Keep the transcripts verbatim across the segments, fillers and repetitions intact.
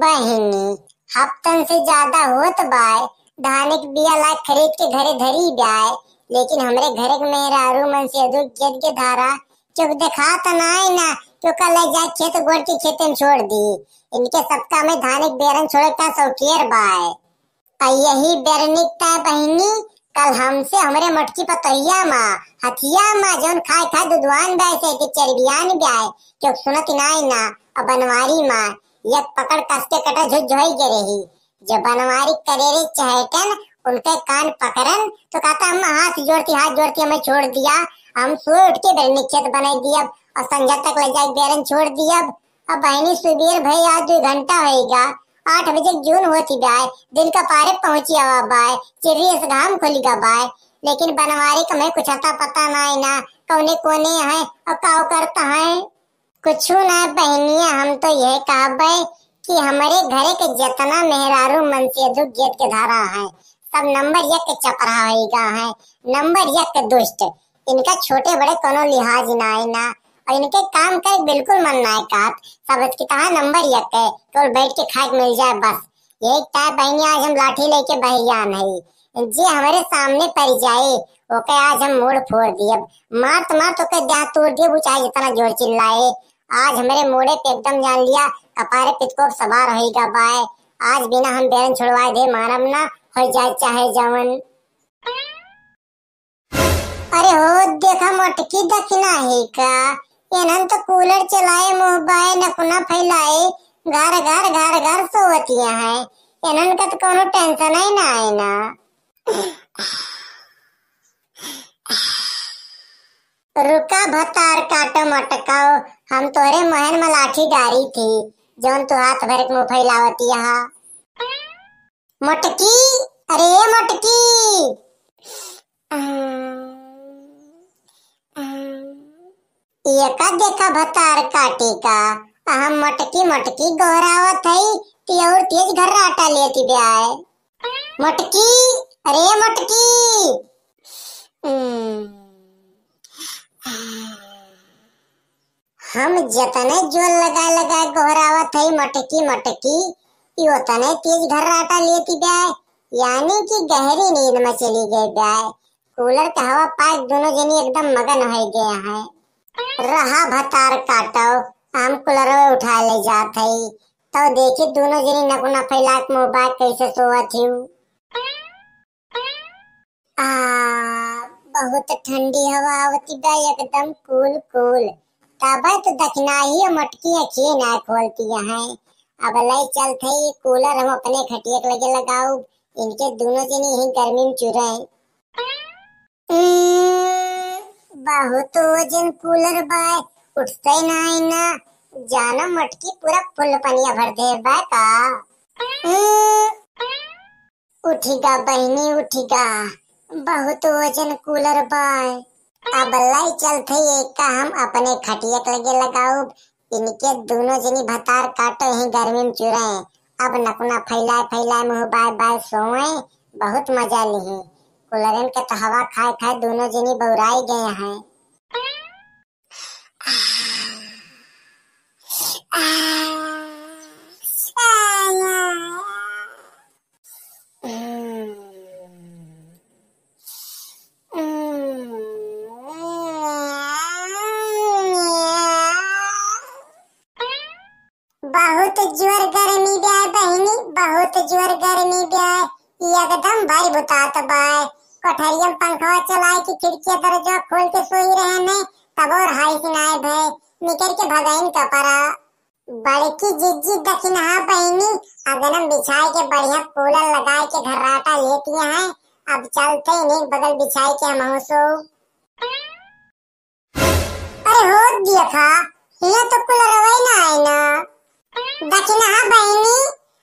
बहिनी, हफ्तन से ज्यादा होत बाय, धान के बिया ला खरीद के घरे धरी बाय, लेकिन हमरे घरे के मेहरारू मन से अदू गेद के धारा चुप देखात नाय ना, क्यों का ले जाए खेत गोड़ के खेते में छोड़ दी। इनके सबका में धान के बेरन छोड़े का शौकियर बाय। आ यही बेरनिक तय बहिनी, कल हमसे हमरे मोटकी पतोहिया मा, हथिया मा, जौन खाए खाए दुधवान बाय से के चरबियान बाय, क्यों सुनत नाय ना, अब बनवारी मा, एक पकड़ कस के कटा झुझ झोई गे रही। जब बनवारी करेरे चहेटन, उनके कान पकड़न, तो कहता, "हम हाथ जोड़ती, हाथ जोड़ती हमें छोड़ दिया, हम सोए उठ के बेरनिक खेत बनाई दियब और संझा तक ले जाए बेरन छोड़ दियब।" अब बहिनी सुबेर भई, आज दुइ घंटा होइगा, आठ बजे के जून होती बाय, दिन का पारे पहुँची आवा बाय, चिर्री से घाम खुलिगा बाय, लेकिन बनवारी का में कुछ अता पता नाय ना, कौने कोने है और काव करता है। कुछु ना बहिनिया, हम तो यह कहबे कि हमरे घरे के जितना मेहरारू मन से दुख गेद के धारा है, सब नंबर एक के चपराहा होइगा है, नंबर एक के दुष्ट। इनका छोटे बड़े कोनो लिहाज नाय ना, और इनके काम करे बिल्कुल मन नाय कहत। सब की तहा नंबर एक के, केवल बैठ के खाए के मिल जाए बस। यही तय बहिनी आज हम लाठी लेके बहियान है, जे हमरे सामने पड़ जाए, ओके आज हम मूड़ फोड़ दियब, मारत मारत ओके देह तोड़ दियब, वो चाहे जितना जोर चिल्लाए। आज हमरे मूड़े पे एकदम जान लिया, कपारे पितकोप सवार होइगा बाय। आज बिना हम बेरन छुड़वाए दे मारब ना, हो जाए चाहे जवन। अरे हो, देखा मोटकी दखिना है का? एनन तो कूलर चलाए, मुंह बाए, नकुना फैलाए, घर घर घर घर सोवतिया है। एनन का तो कोनो टेंशन ही ना है ना। रुका भतार काटो मटकाओ, हम तोहरे मोहन में लाठी डारी थी, जौन तू हाथ भर के मुंह फैलावतिया हा। मोटकी, अरे मोटकी। एका देखा भतार काटी का, आ हम मोटकी मोटकी गोहरावत हई, ती और तेज घर्राटा लेती ब्याय। मोटकी, अरे मोटकी। हम्म। हम जतने जोर लगा लगा गोहरावत हई मोटकी मोटकी, ई ओतने तेज घर्राटा लेती ब्याय, यानी कि गहरी नींद में चली गई ब्याय। कूलर के हवा पाए दोनों जनी एकदम मगन हो गए हैं। रहा भतार काटो, हम कूलर उठा ले जात हई, तो देखी दोनों जनी नकुना फैला के मुंह बाय कैसे सोवत हिउ। आ, बहुत ठंडी हवा आवती बा, एकदम कूल कूल। तबे तो दखिनाही मोटकी अखिए ना खोलती हैं। अब ले चलत हई कूलर हम अपने खटिया के लगे लगाउब, इनके दोनों जनी ही गर्मी में चुरे। उम्म, बहुत वजन कूलर बाय, उठते नाय ना। जानो मोटकी पूरा फुल पनिया भर दे बा का। उम्म, उठिगा बहिनी, उठिगा, बहुत वजन कूलर बाय। अब लाई चलत हई एका हम अपने खटिया के लगे लगाउब, इनके दोनों जनी भतार काटो ही गर्मी में चुरे। अब नकुना फैलाए फैलाए मुंह बाय बाय सोए, बहुत मजा लिही। कूलरन के तो हवा खाए खाए दोनों जनी बौराई गए हैं। बहुत जोर गर्मी ब्याय बहिनी, बहुत जोर गर्मी ब्याय। ई एकदम भारी बुतात बाय। कोठरिया में पंखवा चलाए के खिड़किया दरवाजा खोल के सोई रहे ने, तबो रहाई से नाय भय, निकर के भगइन का परा। बड़की जिज्जी दखिनहा बहिनी, अगनम बिछाए के बढ़िया कूलर लगाए के घर्राटा लेती हैं। अब चलते इन्हीं बगल बिछाए के हम सो। अरे हो देखा, हियां तो कूलरवा ही ना आए ना। दखिनहा बहिनी,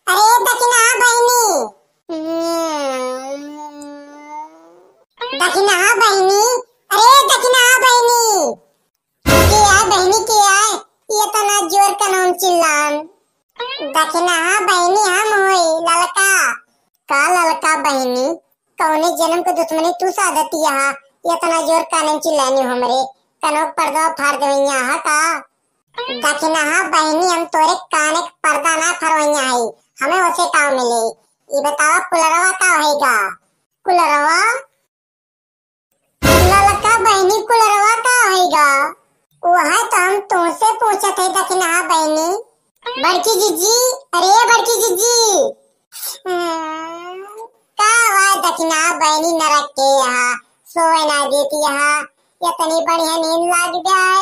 अरे दखिनहा बहिनी। दखिनहा बहिनी, अरे दखिनहा बहिनी। के आय बहिनी, के आय? ये तना जोर कनौन चिल्लान। दखिनहा बहिनी हम होई, ललका। का ललका बहिनी? कौने जन्म के दुश्मनी तू साधती हा? इतना जोर कानन चिल्लानी हमरे, कनों के पर्दा फाड़ देवइया हा का? दखिनहा बहिनी, हम तोरे काने के पर्दा ना फरवइया हई, हमें ओसे का मिले। ई बतावा, कुलरवा का होइगा? कुलरवा? ललका बहिनी, कुलरवा का होइगा? वह तो हम तुमसे पूछत है दखिनहा बहिनी। बड़की जिज्जी, अरे बड़की जिज्जी। हम्म, का हुआ दखिनहा बहिनी, नरक के यहाँ सोए ना देती यहाँ, इतनी बढ़िया नींद लाग जाए।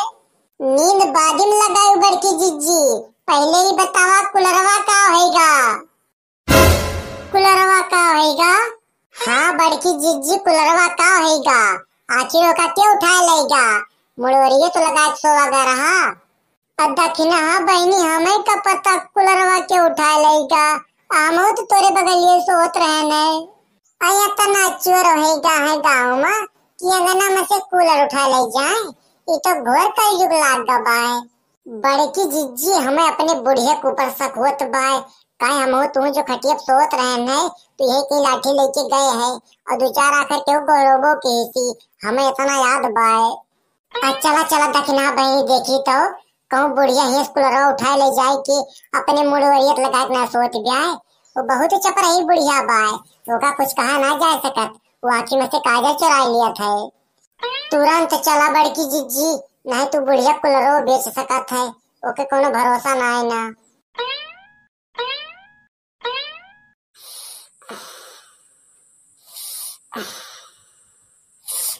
नींद बादिम लगाई बड़की जिज्जी, पहिले ही बतावा कुलरवा का होइगा? कुलरवा का होइगा? हाँ बड़की जिज्जी, कुलरवा का होइगा? आखिर ओका के उठाए लइगा? मुड़ोरिये तो लगाए के सोवा गा रहा। अब दखिनहा बहिनी, हमें का पता कुलरवा के उठाए लइगा, हमहू तो तोरे बगलिए सोत रहन है। अया तना चोर होइगा है गाँव में कि अंगना में से कूलर उठाए लइ जाए, ई तो घोर कलयुग लाग गा बाय। बड़की जिज्जी, हमें अपने बुढ़िया के ऊपर शक होत बाय। काहे हमहू तू जो खटिया पे सोत रहन है, तो यही कहीं लाठी लेके गए है और दो चार आखर केहू गोरोबो के सी, हमें इतना याद बाय। आ चला, चला दखिनहा बहिनी, देखी तो कहूँ बुढ़िया हेस कुलरवा उठाए ले जाए कि अपने मुड़वरियत लगाए के ना सोत ब्याय। वो बहुत चपरही बुढ़िया बाय, ओका कुछ कहा ना जा सकत, वो आँखी में से काजर चुराए लियत है। तुरंत चला बड़की जिज्जी, नहीं तू बुढ़िया कुलरो बेच सकत है, ओके कोनो भरोसा ना है ना।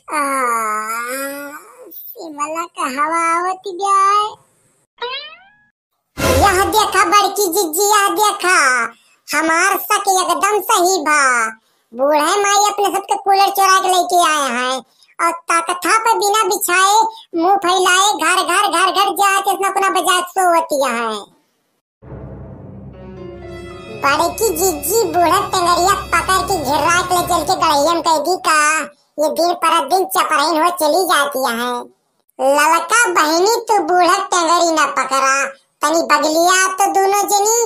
आ, सिमला कहवा आवत ब्याय? यह देखा बड़की जिज्जी, यह देखा, हमार शक एकदम सही बा। बूढ़े माई अपने सबके कूलर चोरा के लेके आए हैं और तकथा पे बिना बिछाए, मुंह फैलाए, घर घर, घर घर जाए के अपना बजाए के सोवतिया हैं। बड़की जिज्जी बूढ़ा टेंगरिया पकड़ के घेरा के ले चल के गड़हिया में कह दी का, ये दिन पर दिन चपराइन हो चली जाती हैं। ललका बहिनी, तू बूढ़ा टेंगरी ना पकड़ा, तनी बगलिया तो दोनों जनी,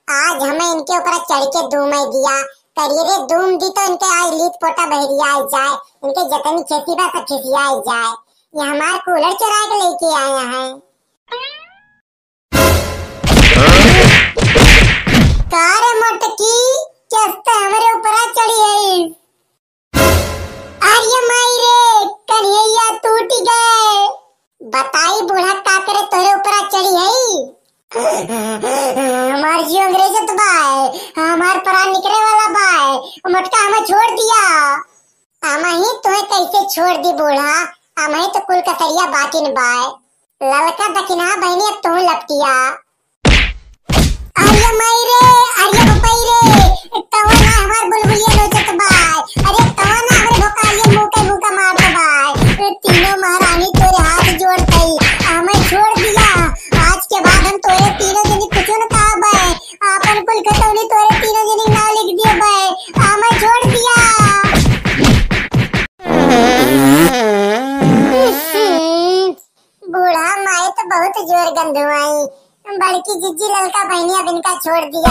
आज हमें इनके ऊपर चढ़ के दूम दिया। करिए रे दूम दी तो इनके आज लीत पोटा बहरिया जाए, इनके जतनी खेती बा सब खिसिया जाए। ये हमार कूलर चुरा के लेके आए हैं। का रे मोटकी, कैसे हमरे ऊपरा चढ़ी है? अरे माई रे, कन्हैया टूट गए। बताई बूढ़ा का करे तोरे ऊपरा चढ़ी है? हमार जीव अंग्रेजत बाय, हमार प्राण निकले वाला बाय, मोटका हमें छोड़ दिया। अमही तोहे कैसे छोड़ दी बूढ़ा, अमही तो कुल कसरिया बाकिन बाय। ललका दखिनहा बहिनी अब तू लपटिया। अरे माई रे, अरे बपई रे, कौन है हमार बुलबुलिया नोचत बाय? अरे कौन है हमरे भोकालिया मुंह के मुंह का मारत बाय? ए तीनों महारानी तोरे हाथ जोड़तई, हमें छोड़ दिया। आज के बाद हम तोरे तीनों जनी कुछ न कहबे। आपन कुल खतौनी तोरे तीनों जनी नाव लिख दिए बे। हमें छोड़ दिया। बूढ़ा माई तो बहुत जोर गंधुआई। बड़की जिज्जी ललका बहिनी अब इनका छोड़ दिया।